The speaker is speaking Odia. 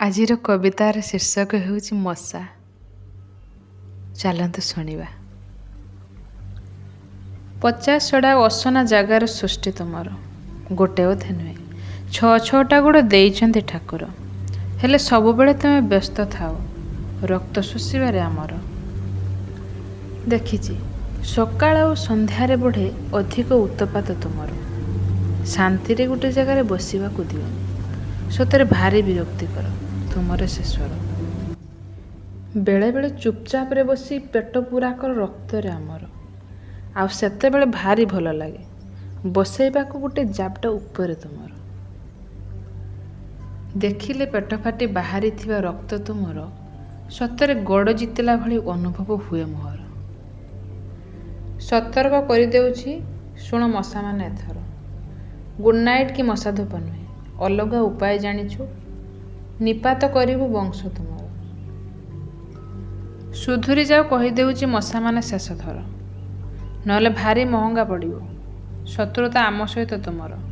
ଆଜିର କବିତାର ଶୀର୍ଷକ ହେଉଛି ମଶା। ଚାଲନ୍ତୁ ଶୁଣିବା। ପଚାସଢ଼ା ଅସନା ଜାଗାର ସୃଷ୍ଟି ତୁମର। ଗୋଟେ ଅଧେ ନୁହେଁ, ଛଅ ଛଅଟା ଗୋଡ଼ ଦେଇଛନ୍ତି ଠାକୁର। ହେଲେ ସବୁବେଳେ ତୁମେ ବ୍ୟସ୍ତ ଥାଅ ରକ୍ତ ଶୋଷିବାରେ ଆମର। ଦେଖିଛି, ସକାଳ ଆଉ ସନ୍ଧ୍ୟାରେ ବଢ଼େ ଅଧିକ ଉତ୍ପାତ ତୁମର। ଶାନ୍ତିରେ ଗୋଟେ ଜାଗାରେ ବସିବାକୁ ଦିଅନି। ସତରେ ଭାରି ବିରକ୍ତିକର ତୁମର ସେ ସ୍ୱର। ବେଳେବେଳେ ଚୁପଚାପରେ ବସି ପେଟ ପୂରା କର ରକ୍ତରେ ଆମର। ଆଉ ସେତେବେଳେ ଭାରି ଭଲ ଲାଗେ ବସେଇବାକୁ ଗୋଟେ ଜାବଡ଼ା ଉପରେ ତୁମର। ଦେଖିଲେ ପେଟ ଫାଟି ବାହାରିଥିବା ରକ୍ତ ତୁମର, ସତରେ ଗଡ଼ ଜିତିଲା ଭଳି ଅନୁଭବ ହୁଏ ମୋହର। ସତର୍କ କରିଦେଉଛି ଶୁଣ ମଶାମାନେ ଏଥର। ଗୁଡ୍ ନାଇଟ୍ କି ମଶା ଧୂପ ନୁହେଁ, ଅଲଗା ଉପାୟ ଜାଣିଛୁ, ନିପାତ କରିବୁ ବଂଶ ତୁମର। ସୁଧୁରି ଯାଅ କହିଦେଉଛି ମଶାମାନେ ଶେଷଥର, ନହେଲେ ଭାରି ମହଙ୍ଗା ପଡ଼ିବ ଶତ୍ରୁତା ଆମ ସହିତ ତୁମର।